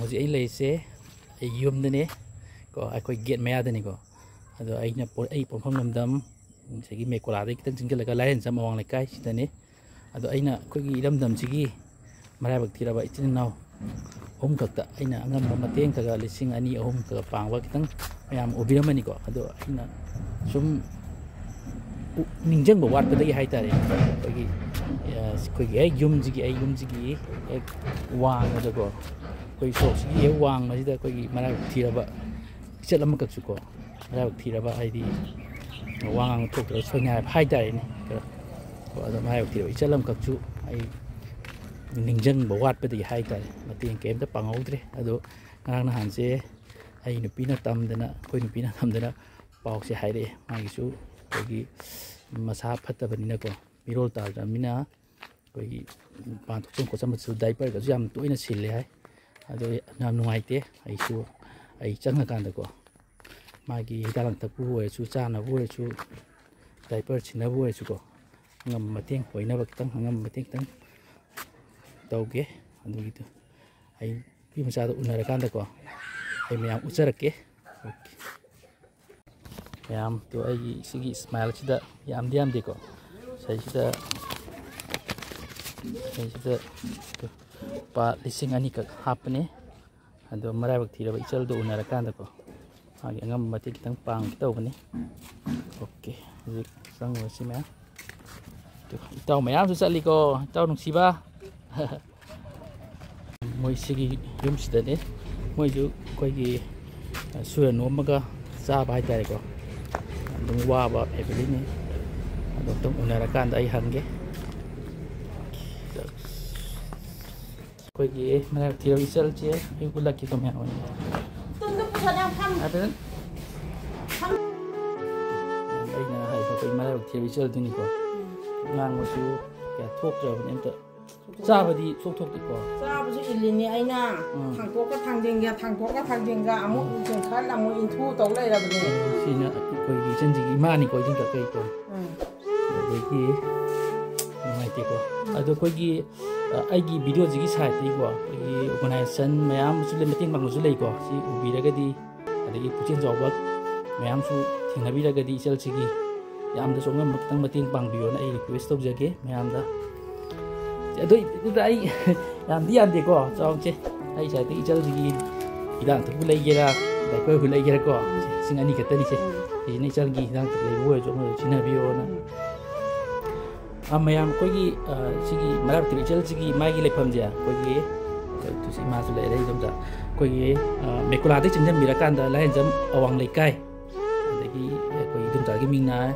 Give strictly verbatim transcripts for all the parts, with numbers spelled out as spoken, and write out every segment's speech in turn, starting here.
ꯍꯧꯖꯤꯛ ꯑꯩ ꯂꯩꯔꯤꯁꯦ ꯑꯩ ꯌꯨꯝꯗꯅꯦ ꯀꯣ, ꯑꯩꯈꯣꯏ ꯒꯦꯠ ꯃꯌꯥꯗꯅꯤꯀꯣ꯫ ꯑꯗꯣ ꯑꯩꯅ ꯄꯣ-, ꯑꯩ ꯄꯣꯛꯐꯝ ꯂꯝꯗꯝ ꯉꯁꯥꯏꯒꯤ ꯃꯦꯀꯣꯂꯥꯗꯒꯤ ꯈꯤꯇꯪ ꯆꯪꯁꯤꯜꯂꯒ ꯂꯥꯏꯔꯦꯟꯖꯝ ꯑꯋꯥꯡ ꯂꯩꯀꯥꯏꯁꯤꯗꯅꯦ꯫ ꯑꯗꯣ ꯑꯩꯅ ꯑꯩꯈꯣꯏꯒꯤ ꯏꯔꯝꯗꯝꯁꯤꯒꯤ ꯃꯔꯥꯏꯕꯛ ꯊꯤꯔꯕ ꯏꯆꯤꯟ ꯏꯅꯥꯎ ꯑꯍꯨꯝꯈꯛꯇ ꯑꯩꯅ ꯑꯉꯝꯕ ꯃꯇꯦꯡ ꯈꯔ ꯈꯔ ꯂꯤꯁꯤꯡ ꯑꯅꯤ ꯑꯍꯨꯝ ꯈꯔ ꯄꯥꯡꯕ ꯈꯤꯇꯪ ꯃꯌꯥꯝ ꯎꯕꯤꯔꯝꯃꯅꯤꯀꯣ꯫ ꯑꯗꯣ ꯑꯩꯅ ꯁꯨꯝ ꯄꯨ-, ꯅꯤꯡꯁꯤꯡꯕ ꯋꯥꯠꯄꯗꯒꯤ ꯍꯥꯏꯇꯥꯔꯦ, ꯑꯩꯈꯣꯏꯒꯤ, ꯑ, ꯑꯩꯈꯣꯏꯒꯤ ꯍꯦꯛ ꯌꯨꯝꯁꯤꯒꯤ, ꯑꯩ ꯌꯨꯝꯁꯤꯒꯤ ꯍꯦꯛ ꯋꯥꯡꯃꯗꯀꯣ, ꯑꯩꯈꯣꯏ ꯁꯣꯔꯣꯛꯁꯤꯒꯤ ꯍꯦꯛ ꯋꯥꯡꯃꯁꯤꯗ ꯑꯩꯈꯣꯏꯒꯤ ꯃꯔꯥꯏꯕꯛ ꯊꯤꯔꯕ ꯏꯆꯜ ꯑꯃꯈꯛꯁꯨꯀꯣ, ꯃꯔꯥꯏꯕꯛ ꯊꯤꯔꯕ ꯍꯥꯏꯗꯤ ꯋꯥ ꯉꯥꯡꯕ ꯊꯣꯛꯇ꯭ꯔꯕ ꯁꯣꯏꯅꯥꯏꯕ ꯍꯥꯏꯇꯥꯔꯦꯅꯦ꯫ ꯈꯔ ꯀꯣ, ꯑꯗꯣ ꯃꯔꯥꯏꯕꯛ ꯊꯤꯔꯕ ꯏꯆꯜ ꯑꯃꯈꯛꯁꯨ ꯑꯩ ꯅꯤꯡꯁꯤꯡꯕ ꯋꯥꯠꯄꯗꯒꯤ ꯍꯥꯏꯇꯥꯔꯦ, ꯃꯇꯦꯡ ꯀꯔꯤꯝꯇ ꯄꯥꯡꯍꯧꯗ꯭ꯔꯦ꯫ ꯑꯗꯣ ꯉꯔꯥꯡ ꯅꯍꯥꯟꯁꯦ ꯑꯩ ꯅꯨꯄꯤꯅ ꯇꯝꯗꯅ, ꯑꯩꯈꯣꯏ ꯅꯨꯄꯤꯅ ꯇꯝꯗꯅ ꯄꯥꯎꯁꯦ ꯍꯥꯏꯔꯛꯑꯦ꯫ ꯃꯥꯒꯤꯁꯨ ꯑꯩꯈꯣꯏꯒꯤ ꯃꯁꯥ ꯐꯠꯇꯕꯅꯤꯅꯀꯣ, ꯃꯤꯔꯣꯜ ꯇꯥꯗ꯭ꯔꯕꯅꯤꯅ ꯑꯩꯈꯣꯏꯒꯤ ꯃꯄꯥꯟ ꯊꯣꯛꯆꯟ ꯈꯣꯠꯆꯟꯕꯁꯨ ꯗꯥꯏꯄꯔꯒꯁꯨ ꯌꯥꯝ ꯇꯣꯏꯅ ꯁꯤꯜꯂꯦ ꯍꯥꯏ꯫ ꯑꯗꯣ ꯌꯥꯝ ꯅꯨꯡꯉꯥꯏꯇꯦ꯫ ꯑꯩꯁꯨ ꯑꯩ ꯆꯪꯉꯀꯥꯟꯗꯀꯣ, ꯃꯥꯒꯤ ꯍꯤꯗꯥꯛ ꯂꯥꯡꯊꯛꯄꯨ ꯑꯣꯏꯔꯁꯨ, ꯆꯥꯅꯕ ꯑꯣꯏꯔꯁꯨ, ꯗꯥꯏꯄꯔ ꯁꯤꯟꯅꯕ ꯑꯣꯏꯔꯁꯨꯀꯣ, ꯑꯉꯝꯕ ꯃꯇꯦꯡ ꯑꯣꯏꯅꯕ ꯈꯤꯇꯪ, ꯑꯉꯝꯕ ꯃꯇꯦꯡ ꯈꯤꯇꯪ ꯇꯧꯒꯦ꯫ ꯑꯗꯨꯒꯤꯗꯣ ꯑꯩ ꯅꯨꯄꯤ ꯃꯆꯥꯗꯣ ꯎꯅꯔꯀꯥꯟꯗꯀꯣ, ꯑꯩ ꯃꯌꯥꯝ ꯎꯠꯆꯔꯛꯀꯦ꯫ ꯑꯣꯀꯦ꯫ ꯃꯌꯥꯝꯗꯣ ꯑꯩꯒꯤ ꯁꯤꯒꯤ ꯏꯁꯃꯥꯏꯜꯁꯤꯗ ꯌꯥꯝꯗꯤ ꯌꯥꯝꯗꯦꯀꯣ꯫ ꯁꯤꯁꯤꯗ, ꯁꯤꯁꯤꯗ ꯂꯨꯄꯥ ꯂꯤꯁꯤꯡ ꯑꯅꯤꯈꯛ ꯍꯥꯞꯄꯅꯦ꯫ ꯑꯗꯣ ꯃꯔꯥꯏꯕꯛ ꯊꯤꯔꯕ ꯏꯆꯜꯗꯣ ꯎꯅꯔꯀꯥꯟꯗꯀꯣ, ꯃꯥꯒꯤ ꯑꯉꯝꯕ ꯃꯇꯦꯡ ꯈꯤꯇꯪ ꯄꯥꯡꯒꯦ ꯇꯧꯕꯅꯤ꯫ ꯑꯣꯀꯦ, ꯍꯧꯖꯤꯛ ꯆꯪꯉꯨꯔꯁꯤ ꯃꯌꯥꯝ꯫ ꯏꯇꯥꯎ ꯃꯌꯥꯝꯁꯨ ꯆꯠꯂꯤꯀꯣ, ꯏꯇꯥꯎ ꯅꯨꯡꯁꯤꯕ꯫ ꯃꯣꯏ ꯁꯤꯒꯤ ꯌꯨꯝꯁꯤꯗꯅꯦ, ꯃꯣꯏꯁꯨ ꯑꯩꯈꯣꯏꯒꯤ, ꯑ, ꯁꯨꯔ ꯅꯣꯝꯃꯒ ꯆꯥꯕ ꯍꯥꯏꯇꯥꯔꯦꯀꯣ꯫ ꯑꯗꯨꯝ ꯋꯥꯕ ꯐꯦꯃꯤꯂꯤꯅꯤ꯫ ꯑꯗꯣ ꯑꯝꯇꯪ ꯎꯅꯔꯀꯥꯟꯗ ꯑꯩ ꯍꯪꯒꯦ꯫ ꯑꯩꯈꯣꯏꯒꯤ ꯃꯔꯥꯏꯕꯛ ꯊꯤꯔꯕ ꯏꯆꯜꯁꯦ ꯑꯩ ꯎꯠꯂꯛꯀꯦꯀꯣ ꯃꯌꯥꯝ ꯑꯣꯏꯅ꯫ ꯇꯨꯡꯗ ꯄꯨꯁꯜꯂꯣ, ꯐꯝ꯫ ꯍꯥꯏꯐꯦꯠ ꯐꯝ꯫ ꯑꯩꯅ ꯍꯥꯏꯕ ꯑꯩꯈꯣꯏ ꯃꯔꯥꯏꯕꯛ ꯊꯤꯔꯕ ꯏꯆꯜꯗꯨꯅꯤꯀꯣ꯫ ꯉꯥꯡꯕꯁꯨ ꯀꯌꯥ ꯊꯣꯛꯇ꯭ꯔꯕꯅꯤ ꯑꯝꯇ꯫ ꯆꯥꯕꯗꯤ ꯁꯨꯛꯊꯣꯛ ꯊꯣꯛꯇꯦꯀꯣ꯫ ꯆꯥꯕꯁꯨ ꯏꯜꯂꯤꯅꯤ ꯑꯩꯅ꯫ ꯎꯝ꯫ ꯊꯥꯡꯇꯣꯛꯀ ꯊꯥꯡꯖꯤꯟꯒ, ꯊꯥꯡꯇꯣꯛꯀ ꯊꯥꯡꯖꯤꯟꯒ ꯑꯃꯨꯛ ꯎꯝ꯫ ꯆꯤꯡꯈꯠ ꯑꯃꯨꯛ ꯏꯟꯊꯨ ꯇꯧ ꯂꯩꯔꯕꯅꯦ꯫ ꯁꯤꯅ ꯑꯩꯈꯣꯏꯒꯤ ꯏꯆꯟꯁꯤꯒꯤ ꯏꯃꯥꯅꯤꯀꯣ, ꯏꯆꯟ ꯀꯛꯀꯩꯀꯣ꯫ ꯎꯝ꯫ ꯑꯗꯒꯤ ꯅꯨꯡꯉꯥꯏꯇꯦꯀꯣ꯫ ꯑꯗꯣ ꯑꯩꯈꯣꯏꯒꯤ ꯑ, ꯑꯩꯒꯤ ꯚꯤꯗꯤꯑꯣꯁꯤꯒꯤ ꯁꯥꯏꯠꯇꯒꯤꯀꯣ, ꯑꯩꯈꯣꯏꯒꯤ ꯑꯣꯔꯒꯅꯥꯏꯖꯦꯁꯟ ꯃꯌꯥꯝ ꯑꯃꯁꯨ ꯂꯩ, ꯃꯇꯦꯡ ꯄꯥꯡꯕꯁꯨ ꯂꯩꯀꯣ꯫ ꯁꯤ ꯎꯕꯤꯔꯒꯗꯤ, ꯑꯗꯒꯤ ꯄꯨꯛꯆꯦꯜ ꯆꯥꯎꯕ ꯃꯌꯥꯝꯁꯨ ꯊꯦꯡꯅꯕꯤꯔꯒꯗꯤ, ꯏꯆꯜꯁꯤꯒꯤ ꯌꯥꯝꯗꯁꯨ ꯑꯉꯝꯕ ꯈꯤꯇꯪ ꯃꯇꯦꯡ ꯄꯥꯡꯕꯤꯌꯣꯅ ꯑꯩ ꯔꯤꯀ꯭ꯋꯦꯁ ꯇꯧꯖꯒꯦ ꯃꯌꯥꯝꯗ꯫ ꯑꯗꯨ, ꯑꯗꯨꯗ ꯑꯩ ꯌꯥꯝꯗꯤ ꯌꯥꯝꯗꯦꯀꯣ, ꯆꯥꯎꯁꯦ꯫ ꯑꯩ ꯁꯥꯏꯠꯇꯒꯤ ꯏꯆꯜꯁꯤꯒꯤ ꯍꯤꯗꯥꯛ ꯂꯥꯡꯊꯛꯄꯨ ꯂꯩꯒꯦꯔꯥ, ꯗꯥꯏꯄꯔꯕꯨ ꯂꯩꯒꯦꯔꯥꯀꯣ, ꯂꯤꯁꯤꯡ ꯑꯅꯤ ꯈꯛꯇꯅꯤꯁꯦ꯫ ꯁꯤꯁꯤꯅ ꯏꯆꯜꯒꯤ ꯍꯤꯗꯥꯛ ꯂꯥꯡꯊꯛ ꯂꯩꯕꯕꯨ ꯑꯣꯏꯔꯁꯨ ꯑꯃ ꯑꯣꯏꯔꯁꯨ ꯁꯤꯖꯤꯟꯅꯕꯤꯌꯣꯅ꯫ ꯑ, ꯃꯌꯥꯝ ꯑꯩꯈꯣꯏꯒꯤ, ꯑ, ꯁꯤꯒꯤ ꯃꯔꯛꯇ ꯏꯆꯜꯁꯤꯒꯤ ꯃꯥꯒꯤ ꯂꯩꯐꯝꯁꯦ ꯑꯩꯈꯣꯏꯒꯤ, ꯑꯩꯈꯣꯏ ꯏꯃꯥꯁꯨ ꯂꯩꯔꯦ, ꯏꯗꯣꯝꯆꯥ꯫ ꯑꯩꯈꯣꯏꯒꯤ, ꯑ, ꯃꯦꯀꯨꯂꯥꯗꯒꯤ ꯆꯪꯁꯤꯟꯕꯤꯔꯀꯥꯟꯗ ꯂꯥꯏꯔꯦꯟꯖꯝ ꯑꯋꯥꯡ ꯂꯩꯀꯥꯏ, ꯑꯗꯒꯤ ꯑꯩꯈꯣꯏ ꯏꯗꯣꯝꯆꯥꯒꯤ ꯃꯤꯡꯅ,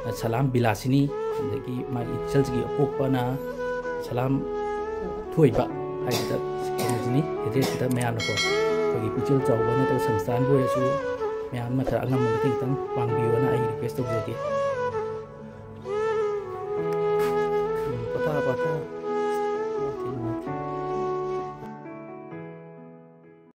ꯑ, ꯁꯂꯥꯝ ꯕꯤꯂꯥꯁꯤꯅꯤ, ꯑꯗꯒꯤ ꯃꯥꯒꯤ ꯏꯆꯜꯁꯤꯒꯤ ꯑꯄꯣꯛꯄꯅ ꯁꯂꯥꯝ ꯊꯣꯏꯕ ꯍꯥꯏꯕꯗ ꯀꯩꯅꯣꯁꯤꯅꯤ, ꯑꯦꯗ꯭ꯔꯦꯁꯁꯤꯗ ꯃꯌꯥꯝꯅꯀꯣ ꯑꯩꯈꯣꯏꯒꯤ ꯄꯨꯛꯆꯦꯜ ꯆꯥꯎꯕ ꯅꯠꯇ꯭ꯔꯒ ꯁꯪꯁꯊꯥꯟꯕꯨ ꯑꯣꯏꯔꯁꯨ ꯃꯌꯥꯝꯅ ꯈꯔ ꯑꯉꯝꯕ ꯃꯇꯦꯡ ꯈꯤꯇꯪ ꯄꯥꯡꯕꯤꯌꯣꯅ ꯑꯩ ꯔꯤꯀ꯭ꯋꯦꯁ ꯇꯧꯖꯒꯦ꯫